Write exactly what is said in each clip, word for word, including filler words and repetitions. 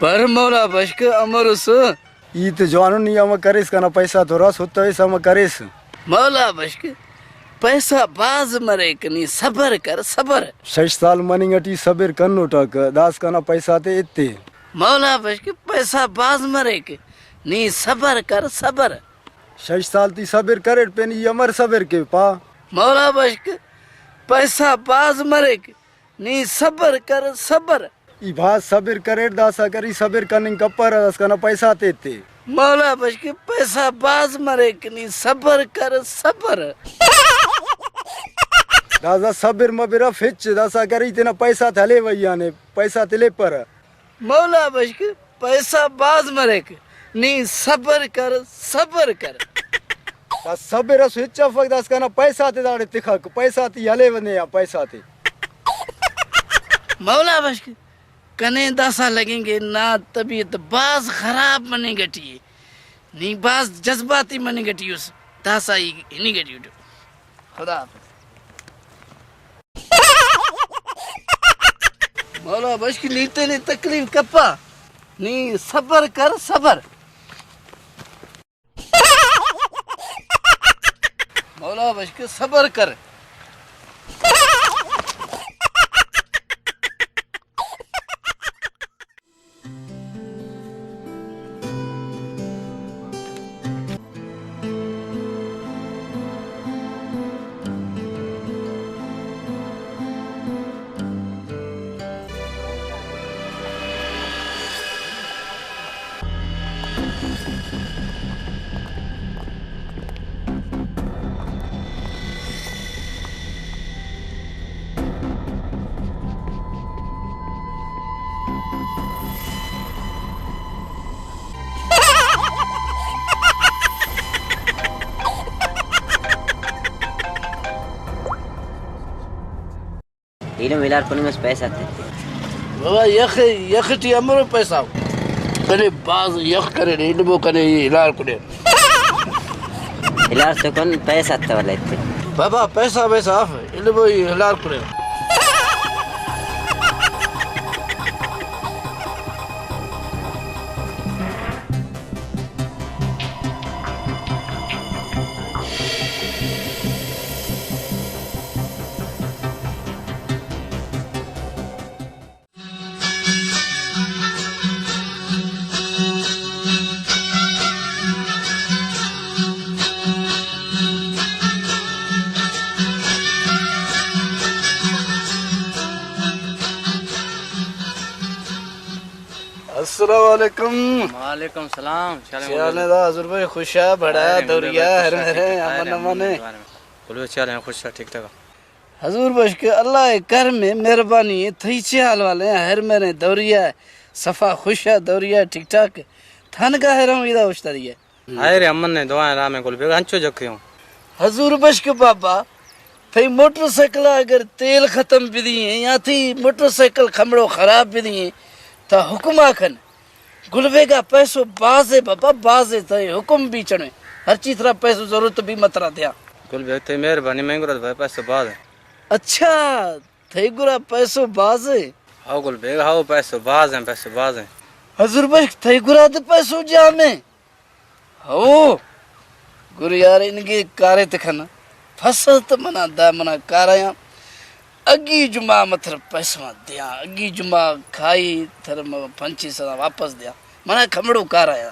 پر مولا بشک، امر اس؟ ای تے جوانو، نی امر کریس، کنا پیسہ تو راس، ہتویس امر کریس۔ مولا بشک، پیسہ بھاز مریک، نی صبر کر، صبر۔ شش سال مننگ ٹی صبر کنوٹاک، داسکان آ پیسہ تے ایتے۔ مولا بشک، پیسہ بھاز مریک، نی صبر کر، صبر۔ شش سال تی صبر کریٹ، پین ای امر صبر کے پا؟ مولا بشک، پیسہ بھاز مریک، نی صبر کر، صبر۔ ای بھاز صبر کریٹ، داسا کر، ای صبر کننگ کپرہ، داسکان آ پیسہ تے ایتے۔ مولا بشک، پیسہ بھاز مریک، نی صبر کر، صبر۔ داسا صبر مبر اف ہچ، داسا کر، ای تینا پیسہ تے ہلیوہ ای آنے، پیسہ تے لیپرہ۔ مولا بشک، پیسہ بھاز مریک، نی صبر کر، صبر کر۔ دا صبر اس ہچ افک، داسکان آ پیسہ تے داڑے تخک، پیسہ تے ہلیوہ نے آ پیسہ تے۔ مولا بشک، کنے داسا لگنگے نا طبیعت بھاز خراب مننگ ٹی ءِ، نی بھاز جذباتی مننگ ٹی اس، داسا ای ہننگ ٹی اٹ۔ خدا حافظ۔ مولا بشک، نی تینے تکلیف کپہ، نی صبر کر، صبر۔ مولا بشک، صبر کر۔ ایلم ہلار کننگ اس پیسہ تتک۔ بابا، یخ، یخ ٹی امرو پیسہ اف؟ کنے بھاز یخ کرینے، ایلمو کنے ہلار کنے۔ ہلار تو کن، پیسہ اتو ولے ایتے۔ بابا، پیسہ ویسہ اف، ایلمو ہلار کنے۔ السلام علیکم۔ وعلیکم السلام۔ چالیں چالیں گلو۔ دا حضور بھائی، خوش آ، بڑا خیر، دوریا، گلو بھائی، ہر خوش آ، مہرے، ٹھیک آ، امن خیر، امن۔ امن۔ گلو بھائی، چالیں، خوش آ، ٹھیک ٹھاک آ۔ حضور بشک، اللہ ءِ کرم ءِ، مہربانی ءِ، تئی چے حال والے ہیں؟ ہر مہرے، دوریا، صفا خوش آ، دوریا، ٹھیک ٹھاک۔ تھانگا ہے رہوں، ادا اوشتاری ہے۔ خیر امن نے دعائیں رام گل بیگا انچو جکھے ہوں۔ حضور بشک بابا، تئی موٹر سائیکل آ اگر تیل ختم بدی ہیں یا تئی موٹر سائیکل کھمڑو خراب بدی ہیں، تا حکم آ کن۔ گل بیگا پیسو بازے بابا، بازے، تئی حکم بھی چنے۔ ہر چیز ترا پیسو ضرورت بھی مترا دیا۔ گل بیگ تئی مہربانی، میں گرد بھائی پیسو باز ہیں۔ اچھا، تئی گرا پیسو بازے؟ ہاؤ گل بیگ، ہاؤ پیسو باز ہیں، پیسو باز ہیں۔ حضور بشک، تئی گرا دے پیسو جامے؟ ہو، گرو یار، انگے کارے تخنہ، فصل تہ منا دا منا کارایاں، اگی جمعہ متر پیسہ دیاں، اگی جمعہ کھائی تر م-، پنچی سدا واپس دیاں، منا کھمڑو کارایاں۔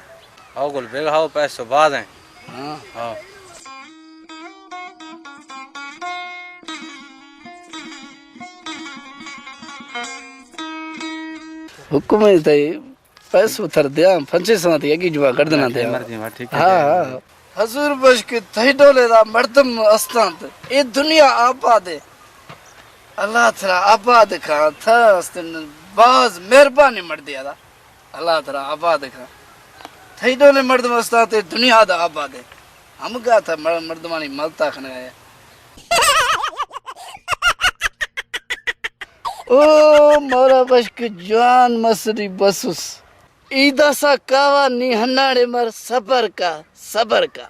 ہاؤ گل بیگ، ہاؤ پیسو باز ہیں۔ ہاں۔ ہاؤ۔ حکم ہے تئی۔ پیسو تر دیاں، پنچے سنا تے اگی جوا گڑدنا دیاں۔ مرضی ما، ٹھیک ہے، ہاں، ٹھیک ہے۔ ہاں۔ حضور بشک، تئی ڈولے دا مردم استانت، اے دنیا آباد ہے۔ اللہ ترا آباد کھاں، تھا استن باز مہربانی مڑدی ادا۔ اللہ ترا آباد کھاں۔ تئی ڈولے مردم استانت، اے دنیا دا آباد ہے۔ ہمگا تھا مر-، مردمانی ملتا کھنگا ہے۔ او مولا بشک جوان مسری بسس۔ ای داسا کاوا نی ہنداڑے مر، صبر کا، صبر کا۔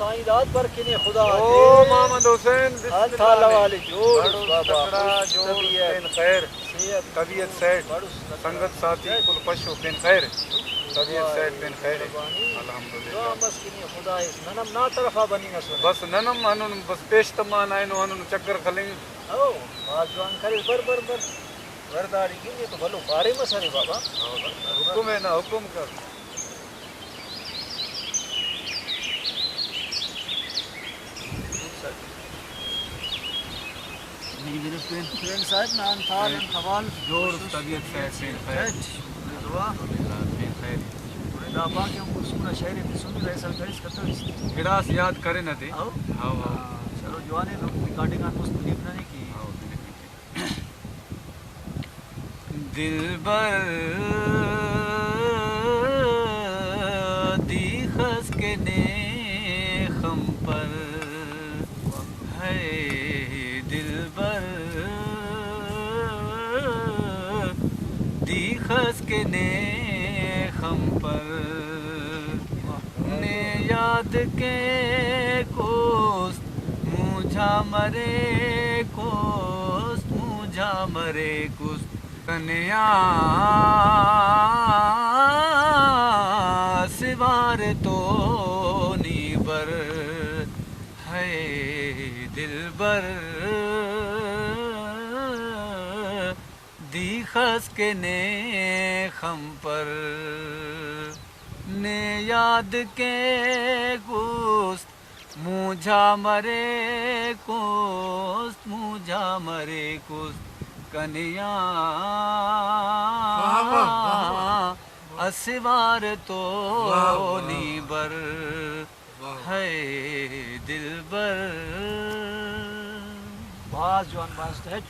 سائیں داد برکنے خدا او دے۔ محمد حسین، بسم اللہ تعالیٰ علیک۔ والے جوڑ اس بڑوس بابا، تکڑا، خوش جوڑ اس طبیعت، پین خیر، صحت طبیعت جوڑ، سیٹ، بڑوس تکڑا، سنگت ساتھی سیٹ۔ کل خوش و پین خیر، طبیعت واہ، سیٹ پین خیر۔ مہربانی۔ الحمدللہ۔ دعا مس کنے خدا اس نن ہم نا طرفا بننگ اس۔ بس نن ہم ہنون بس پیش تمان آئینو ہنون چکر خلنگ۔ او، بھاز جوان کریس، بر، بر، بر۔ بر داڑے کن تو بھلو پارے مسرے بابا۔ حکم ہے نا، حکم کر۔ نی گرفت پین۔ پین صاحب نا انت حال انت حوال؟ جوڑ اس طبیعت صاحب پین خیر۔ الحمدللہ پین خیر۔ گڑا دا پاک ہم کلثوم نا شعر تے سنی رہسل کریس کتویس۔ گڑاس یاد کرے نہ تے۔ ہاؤ۔ ہاؤ، ہاؤ۔ ہاں، چلو جوان ہے، ریکارڈنگ آن مست بلیف ننے کہ ہاؤ، بلیف ننے۔ دلبر، دی خس کے نے خم پر ہے دلبر، دی خس کے نے خم پر، نے یاد کے کوست مجھا مرے کوست، مجھا مرے کوست۔ کنیا سوار تو نی بر ہے دلبر، دی خس کے نے خم پر، نے یاد کے گوست مجھا مرے کوست، مجھا مرے کوست کنیا۔ واہ، واہ، واہ، واہ۔ اسوار تو واہ، واہ۔ نی بر واہ، واہ۔ ہے دلبر۔ بھاز جوان، بھاز ٹائٹ۔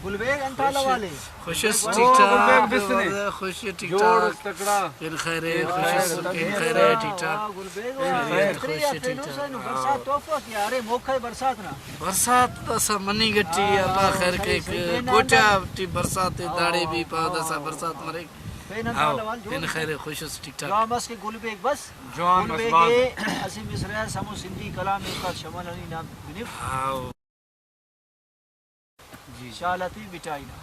گل بیگ انت حال حوال ءِ؟ خوش اس، گل بیگ ٹھیک ٹھاک۔ گل بیگ بس نے۔ خوش ٹھیک جوڑ ٹھاک۔ اس تکڑا۔ پین خیر ءِ، پین خوش خیر اس، ءِ، پین خیر ءِ، ٹھیک ٹھاک۔ ہاں، گل بیگ، خیر، خیر، خوش ٹھیک ٹھاک۔ پین حسین، برسات تو افک یار، اے موقع ءِ برسات نا۔ برسات داسا مننگ ٹی، ہاں، اللہ خیر کیک۔ پین انت حال۔ کوئٹہ ٹی برسات ءِ، ہاں، داڑے بھی ہاں، پا داسا ہاں، برسات ہاں۔ مریک۔ پین انت حال حوال جوڑ پین اس؟ خیر ءِ، خوش اس، ٹھیک ٹھاک۔ جوان بس کہ گل بیگ بس۔ جوان گل بس بیگ باز۔ ءِ اسہ مصرعہ اس ہمو سندھی کلام ءِ اوکا شمل علی نا بنف۔ ہاؤ۔ جی، جی۔ شال آتے مٹائی نا۔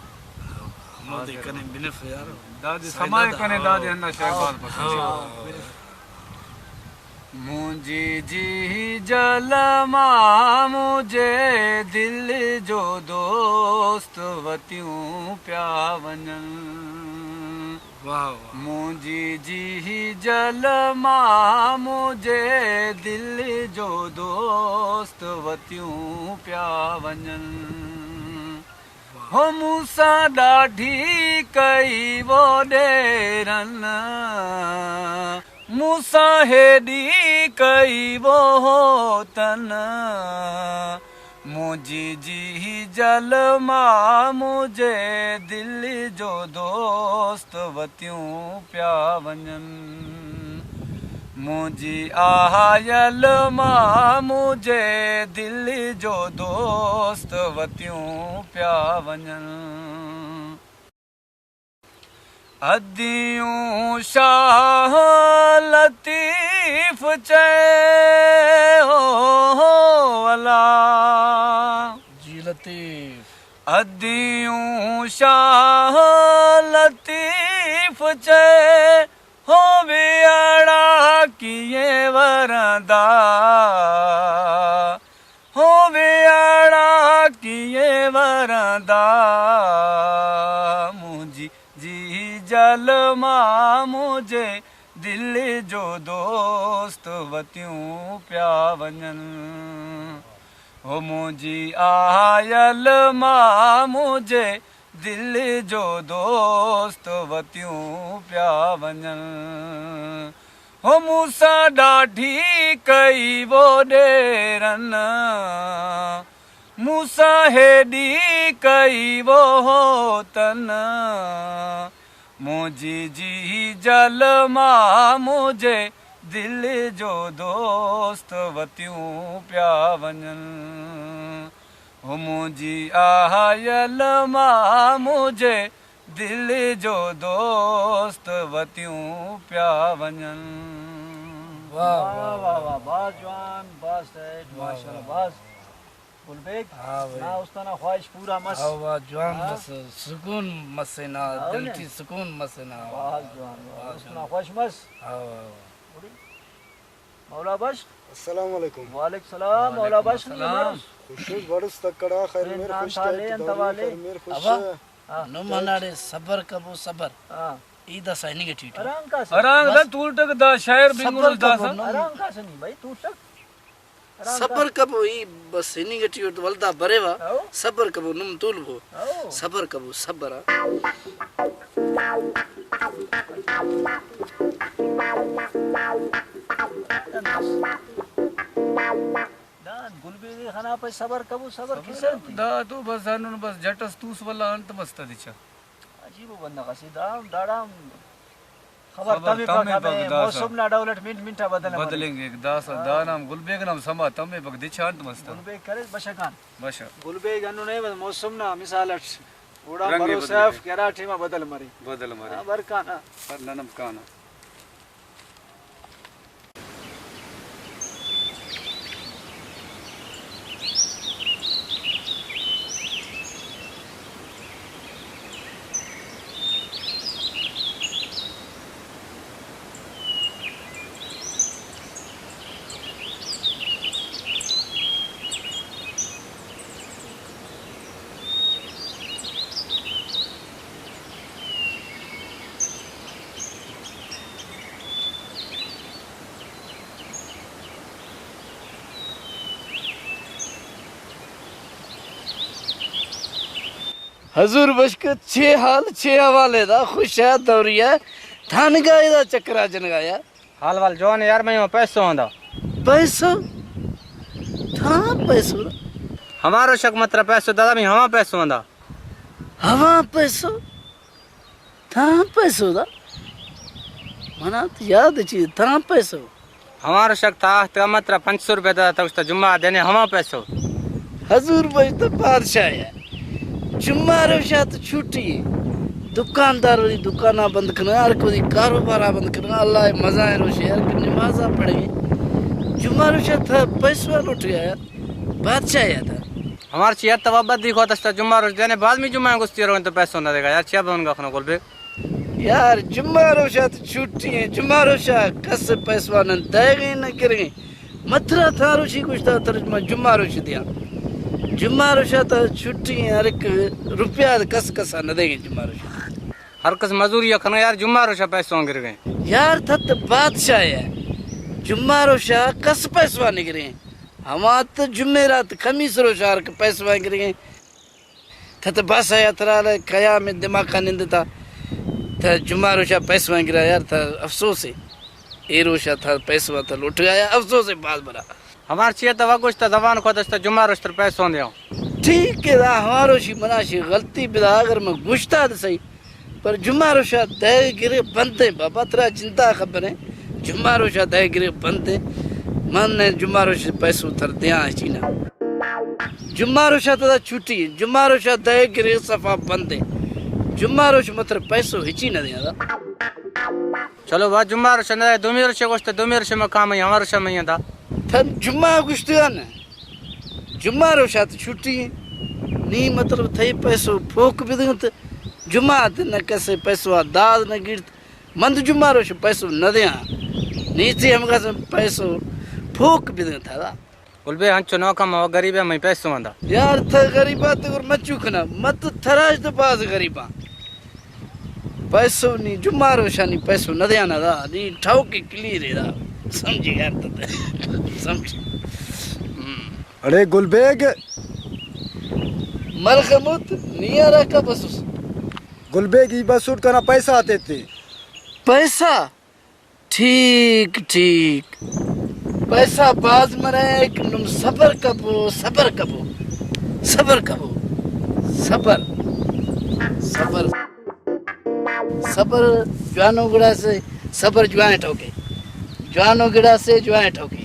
ہمودے کنے بنف یار۔ دادے سائیں سما دادا۔ کنے، دادے ہندا شعر بھاز پسند۔ ہاں، بنف۔ مونجی جی جلما مجھے دل جو دوست وتیوں پیا ونن۔ واہ، واہ۔ مونجی جی جلما مجھے دل جو دوست وتیوں پیا ونن۔ واہ۔ ہو موسیٰ ڈاڈھی کئی وہ ڈیرن، موسیٰ ہیڈی کئی وہ ہوتن۔ مونجی جی جلما مجھے دل جو دوست وتیوں پیا ونن۔ مونجی آ یلما مجھے دل جو دوست وتیوں پیا ونن۔ ادیوں شاہ لطیف چے ہو، ہو ولا۔ جی لطیف۔ ادیوں شاہ لطیف چے ہو بیاڑا کیے وردا۔ ہو بیاڑا کیے وردا، مونجی جی جلما مجھے دل جو دوست وتیوں پیا ونن۔ ہو مونجی آ یلما مجھے دل جو دوست وتیوں پیا ونن۔ ہو موسیٰ ڈاڈھی کئی وہ ڈیرن، موسیٰ ہیڈی کئی وہ ہوتن۔ مونجی جی جلما مجھے دل جو دوست وتیوں پیا ونن۔ ہو مونجی آ یلما مجھے دل جو دوست وتیوں پیا ونن۔ واہ، واہ، واہ، واہ، واہ۔ بھاز جوان، بھاز ٹائٹ، واہ، ماشاءاللہ، واہ، بھاز۔ واہ۔ گل بیگ، ہاں بھائی۔ نا است انا خواہش پورا مس۔ ہاں، واہ، جوان ہاں۔ مس، سکون مسے نا، ہاں دل نے۔ ٹی سکون مسے نا۔ بھاز جوان، واہ، بھاز است انا جوان۔ خواہش مس۔ ہاں، واہ، واہ۔ مولا بخش۔ السلام علیکم۔ وعلیکم السلام، وعلیکم مولا بخش، نی السلام۔ مروس۔ خوش اس، وڑس تکڑا، خیر پین میر نان خوش تالے، ٹائٹ انت داری، حوالے۔ خیر میر خوش۔ ابا، ہاں۔ نم ہنداڑے صبر کبو صبر۔ ہاں۔ ای داسا ہننگ ٹی اٹو۔ ہرانگ کاسہ۔ ہرانگ بس۔ دا تولٹک دا شاعر بنگنو صبر داسا۔ کبو نم۔ ہرانگ کاسہ نی بھائی، تولٹک۔ ہرانگ صبر کا۔ کبو ای بس ہننگ ٹی اٹ ولدا بریوہ۔ ہاؤ۔ صبر کبو نم تولبو۔ ہاؤ۔ صبر کبو صبر آ۔ دان گل بیگے خنا پائے صبر کبو، صبر صبر کسہ انت؟ دا تو بس ہندن بس جٹ اس توس ولا انت مس تدے چا۔ عجیب ءُ بندغ اسے دا ہم، داڑا ہم خبر خبر تمپک تمپک ہمے داسہ۔ موسم نا ڈول اٹ منٹ منٹ آ بدل مریک۔ بدلنگک داسہ، ہاں۔ دانا ہم گل بیگ نا ہم سما تمپک دچا انت مس تا۔ گل بیگ کریس بشخ آن۔ بشخ۔ گل بیگ ہندن ءِ بس موسم نا مثال اٹ اوڑان رنگ ءِ بھروسہ بدلک۔ اف کہ ہرا ٹائما بدل مرے۔ بدل مرے۔ ہاں، بر کانا۔ پر نن ہم کانا۔ حضور بشکو، چے حال، چے حوال ءِ دا؟ خوش ءِ، دوری ءِ، تھانگا ءِ دا چکر آ جنگا یار۔ حال وال جوان یار، میں ہوں پیسو آندا۔ پیسو؟ تھا پیسو دا؟ ہمارو شک متر پیسو دادا، میں ہوا پیسو آندا۔ ہوا پیسو؟ تھا پیسو دا؟ منا تو یاد چیز، تھا پیسو؟ ہمارو شک تھا، تھا متر پنچ سو روپے دادا، تو اس تا جمعہ دینے ہوا پیسو۔ حضور بھائی تو بادشاہ ہے۔ جمعہ روشا تو چھٹی ہے۔ دکاندار وری دکانا بند کرنا، ہر کوئی کاروبارا بند کرنا، اللہ مزہ روشے، ہر کوئی نمازا پڑھے۔ جمعہ روشا تھا پیسو لوٹ گیا یار۔ بادشاہ یاد ہے۔ ہمار چی یار تو بدی کو دستا جمعہ روش دینے بعد میں جمعہ گستی رو تو پیسو نہ دے گا یار، چیا بن گا خنا گل بے۔ یار، جمعہ روشا تو چھٹی ہے، جمعہ روشا کس پیسوا نن دائگیں نہ گرگیں۔ مترا تھا روشی گوشتا ترجمہ جمعہ روش دیاں۔ جمعہ روشا تو چھٹی ہے، ہر ایک روپیہ کس کسا نہ دیگیں جمعہ روشا۔ ہر کس مزوری کنگا یار، جمعہ روشا پیسو گرگیں۔ یار، تھت بادشاہ ہے۔ جمعہ روشا کس پیسوا نہ گرگیں۔ ہما تو جمعرات خمیس روشا ہر کہ پیسوا گرگیں۔ تہ تہ باسا یا ترالہ قیام دماغ آ نندتا، تہ جمعہ روشا پیسو آن گرا یار، تہ افسوس ءِ۔ اے روشا تہ پیسو آ تہ لوٹگا یا افسوس ءِ بھاز برا۔ ہمار چیئے تہ وا گوشت تہ زبان خواہ دشتہ جمعہ روش تر پیسو آن دیاں۔ ٹھیک ہے، دا ہمارو شی منا شی غلطی بدا، اگر میں گوشتا تہ صحیح۔ پر جمعہ روشا دہ گرے بندیں بابا، ترا چنتا خبریں۔ جمعہ روشا دہ گرے بندیں۔ من نے جمعہ روش پیسو تر دیاں ہچی نا۔ جمعہ روشا تدا چھٹی، جمعہ روشا دہ گرے صفا بندیں۔ جمعہ روش متر پیسو ہچی نہ دیاں دا۔ چلو وا جمعہ روش نہ، دومی روش گوشت، دومی روش ما کام ای، ہمارو روش ما دا۔ تن جمعہ گوشت نے۔ جمعہ روشا تہ چھٹی اے۔ نی مطلب تھئی پیسو پھوک بدنگ تہ جمعہ تہ نہ کسے پیسو آ داد نہ گڑت۔ من تہ جمعہ روش پیسو نہ دیاں۔ نی تہ ہمگا سے پیسو پھوک بدنگ تہ دا۔ گل بے ہنچو نوکا ما غریب اے، مئی پیسو آن دا۔ یار تہ غریب آ تہ گر مچو کنا۔ من تہ تھراش تہ باز غریب آں۔ پیسو نی جمعہ روشا نی پیسو نہ دیانا دا، نی ٹھوکے کلیئر اے دا۔ سمجھی یار تہ، سمجھی۔ ہم۔ اڑے گل بیگ۔ ملخ مت، نی ہرا کا بسوس۔ گل بیگ ای بسوٹ کنا پیسہ آتے تے۔ پیسہ؟ ٹھیک، ٹھیک۔ پیسہ بھاز مریک، نم صبر کبو، صبر کبو، صبر کبو، صبر، صبر، صبر جوانو گڑاسے، صبر جوان ٹوکے، جوانو گڑاسے، جوان ٹوکے۔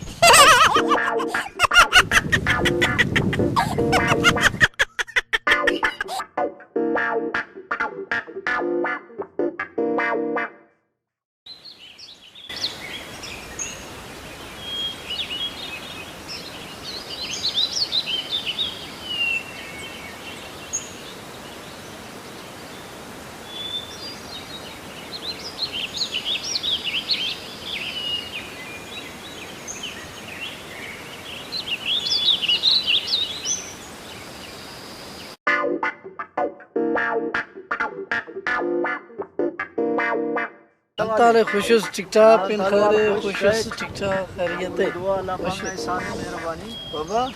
انتانے خوش اس؟ ٹھیک ٹھاک، پین خیر اے؟ خوش اس؟ ٹھیک ٹھاک، خیریت اے؟ دعا اللہ پاک نا احسان اے، مہربانی۔ بابا،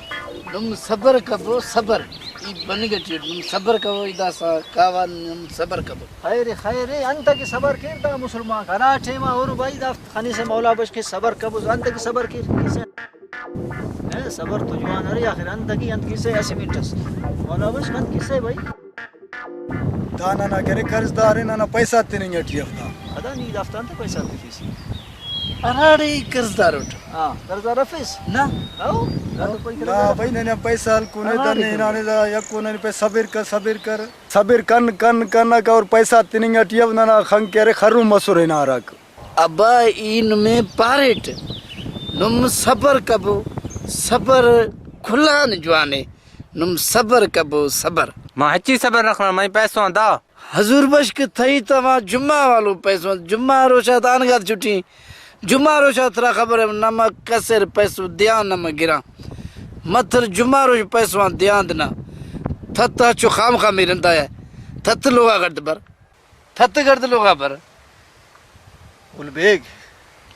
نم صبر کبو، صبر۔ ای بننگ ٹی اٹ، نم صبر کبو، ای داسا کاوان، نم صبر کبو۔ خیر اے، خیر اے، انت کہ صبر کیر دا مسلمان، ہرا ٹائما ہر بھائی دافت خنسہ مولا بخش کہ صبر کبو، انت کہ صبر کیر، کسے۔ اے، صبر تو جوان ارے، آخر انت کہ انت کسے، اسہ منٹ اس۔ مولا بخش انت کسے بھائی۔ دا ننا کرے قرض دار اے، ننا پیسہ تننگ ٹی اف دا۔ ادا نی دافتا انت پیسہ تفیسی؟ ہراڑے قرض دار اٹ۔ ہاں، قرض دار افیس؟ نہ۔ او، دا تو کوئی قرض نہ دار بھائی، ننے پیسہ ہلکونے، ہراڑے دنے قرض ہنانے دا، یکو ننے پہ صبر کر، صبر کر۔ صبر کن، کن، کنک اور پیسہ تننگ ٹی اف، ننا خنک ارے خرن مسر ہنارک۔ ابا ای نمے پاریٹ، نم صبر کبو، صبر کل آن جوانے، نم صبر کبو، صبر۔ ما ہچی صبر رکھنا، مئی پیسو آن دا۔ حضور بخش کہ تھئی تا ما جمعہ والو پیسو آن، جمعہ روشا تا انگت چھٹی، جمعہ روشا ترا خبر ہے، نما کسر پیسو دیان نما گران۔ متر جمعہ روش پیسو آن دیان دنا۔ تھت ہچو خام خام ہی رندایا۔ تھت لوگا گڑد بر۔ تھت گڑد لوگا بر۔ گل بیگ،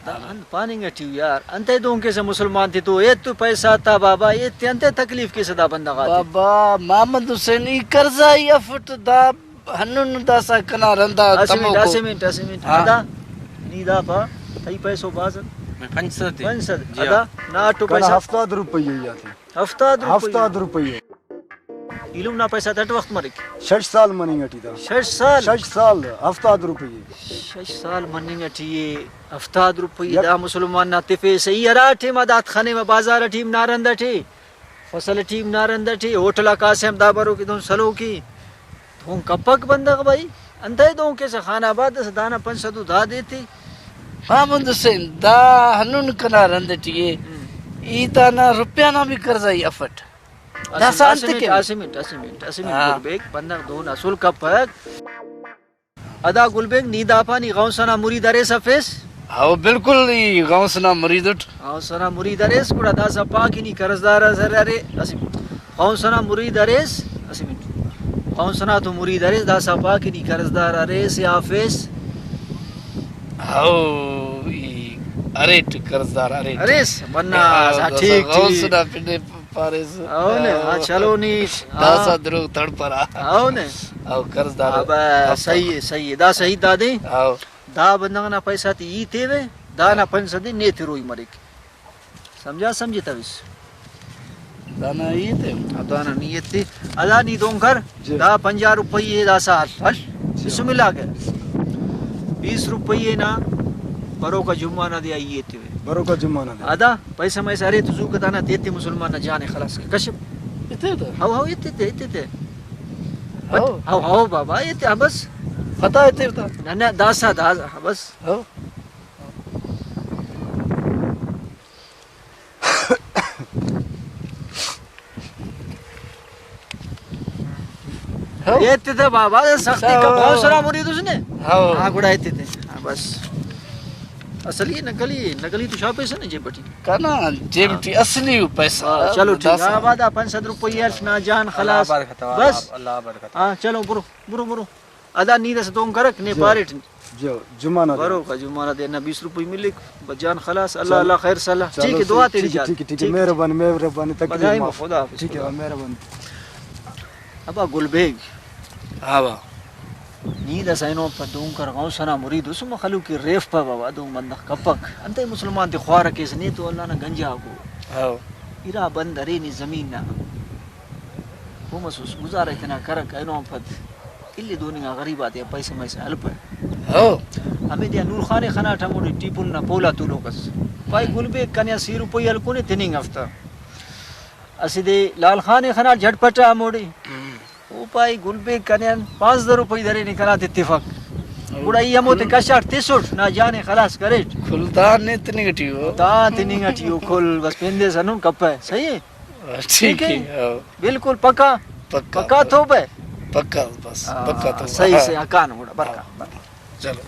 دا انت پاننگ ٹی ءُ یار، انتئے دہن کیسہ مسلمان تے تو؟ ایت تو پیسہ تا بابا، ایت تے انتئے تکلیف کیسہ دا بندغ آتے؟ بابا محمد حسین، ای قرضائی افٹ، دا ہنون داسا کنا رندا اسہ منٹ، تموکو۔ اسہ منٹ، اسہ منٹ۔ ہاں۔ ادا نی دا پا، تئی پیسو بھاز انت؟ پنچ سد تے۔ پنچ سد۔ جی ہاں۔ ادا نا اٹو کنا پیسہ؟ ہفتاد روپیہ ای آتے۔ ہفتاد روپیہ؟ ہفتاد روپیہ۔ ایلم نا پیسہ تٹ وخت مریک؟ شش سال مننگ ٹی دا۔ شش سال؟ شش سال، ہفتاد روپیہ۔ شش سال مننگ ٹی اے، ہفتاد روپیہ یک دا مسلمان نا تفیسہ۔ ای ہرا ٹائما دات خنیوہ بازار ٹی ہم نارندہ ٹی، فصل ٹی ہم نارندہ ٹی، ہوٹل آ کاسہ ہم دا بروک دہن سلوک ای۔ دہن کپک بندغ بھائی، انتئے دہن کیسہ خان آباد اس، دانا پنچ سد و داد ایتے۔ محمد حسین، دا ہنون کنا رند ٹی اے۔ ہم۔ ای دانا روپیہ نا بھی قرضہ ای افٹ۔ اسہ، داسہ اسہ انت منٹ، کن؟ اسہ منٹ، اسہ منٹ، اسہ منٹ ہاں۔ گل بیگ، بندغ دہن اسل کپک۔ ادا گل بیگ، نی دا پا نی غوث نا مرید اریس افیس؟ ہاؤ، بالکل، ای غوث نا مرید اٹ۔ غوث نا مرید اریس، گڑا داسہ پا کہ نی قرضدار اس ارے، اسہ منٹ۔ غوث نا مرید اریس، اسہ منٹ۔ غوث نا تو مرید اریس، داسہ پا کہ نی قرضدار اریس یا افیس؟ ہاؤ، ای اریٹ، قرضدار اریٹ۔ اریس؟ بنا، ہاں، ہاں، داسہ ٹھیک، غوث ٹھیک۔ نا پن پاریس۔ ہاؤ نے، ہاں، چلو نی، داسہ ہاں۔ دروغ تڑپرہ۔ ہاؤ نے۔ ہاؤ، قرض دار۔ ابا، ہفتہ۔ صحیح ہے، صحیح ہے۔ دا صحیح دادے۔ ہاؤ۔ دا بندغ نا پیسہ تے ای تیوہ، دانا پنچ سد نے تروئی مریک۔ سمجھا، سمجھتویس؟ دانا ای تے۔ ہاں، دانا نیت تے۔ ادا نی دہن کر، جی۔ دا پنجاہ روپیہ داسہ ہل، ہل۔ جی۔ بسم اللہ کہ۔ بیس روپیہ نا بروکا جمعہ نا دے آئی ایتیوہ۔ بروکا جمعہ نا دے۔ ادا پیسہ میسہ ارے تو زوکا دانا تیتے مسلمان نا جان ءِ خلاص کر۔ کشپ۔ ایتے تا؟ ہاؤ، ہاؤ، ایتے تے، ایتے تے۔ ہاؤ۔ ہاؤ، ہاؤ بابا، ایتے، ہاں، بس۔ پتہ ایتے تا؟ نہ، نہ، داسا، داسا، ہاں، بس۔ ہاؤ۔ ہاؤ۔ ایتے تے بابا، سختی کا ہاؤ۔ بہت سارا مرید اس نے۔ ہاؤ۔ ہاں، گڑا ایتے تے۔ ہاں، بس۔ اصلی نقلی، نقلی تو شاپیسہ نا جیب ٹی۔ کنا جیب ٹی اصلی پیسہ۔ ہاں، چلو ٹھیک۔ داسا۔ ہاں، بعد پنچ سد روپیہ اٹ نا جان خلاص۔ اللہ برکت، بس۔ اللہ برکت۔ ہاں، چلو برو، برو، برو۔ ادا نی داسہ دہن کرک، نے جی۔ پاریٹ۔ جی، جمعہ نا دے۔ بروکا جمعہ نا دے نا بیس روپئی ملک، بس جان خلاص، اللہ، چلو۔ اللہ خیر سلا۔ چلو، ٹھیک ہے، دعا تیری ٹھیک ہے، جان۔ ٹھیک ہے، ٹھیک ہے، ٹھیک ہے۔ مہربانی، مہربانی، تقدیر بجائے معاف۔ خدا حافظ، ٹھیک ہے، خدا۔ مہربانی۔ ابا گل بیگ۔ ہاں با۔ نی داسہ اینو پہ دہن کر غوث نا مرید اس، مخلوق کہ ریفپہ بابا، دہن بندغ کپک۔ انتئے مسلمان تے خوارہ کیسہ، نے تو اللہ نا گنجا کو۔ ہاں۔ ارا بند ارے نی زمین نا۔ او مسوس، گزارہ تینا کرک، اینو آن پد الی دہن انگا غریب آتیا پیسہ میسہ ہلپہ۔ ہو۔ ہمیدے آ نور خان ءِ خناٹ ہموڑے ٹیپون نا پول آ تولوک ئس۔ پائے، گل بیگ، کنے آن سی روپئی ہلکونے، تننگ ہفتہ۔ اسہ دے لال خان ءِ خناٹ، جھٹ پٹ آ ہموڑے۔ ہم۔ او پائے، گل بیگ، کنے آن پانزدہ روپئی درینے، کنا تے تفک۔ ہو۔ گڑا ای ہموتے کل۔ کشاٹ تسٹ، نا جان ءِ خلاص کریٹ۔ کل دا نے تننگ ٹی او۔ دا تننگ ٹی او کل، بس پندے سنن کپہ۔ صحیح ہے؟ ٹھیک ہے۔ ہاں۔ بالکل پکا؟ پکا۔ پکا توبہ؟ پکا، بس، ہاں، پکا توبہ۔ صحیح، ہاں۔ صحیح، اکان گڑا، برکا، ہاں۔ برکا۔ چلو۔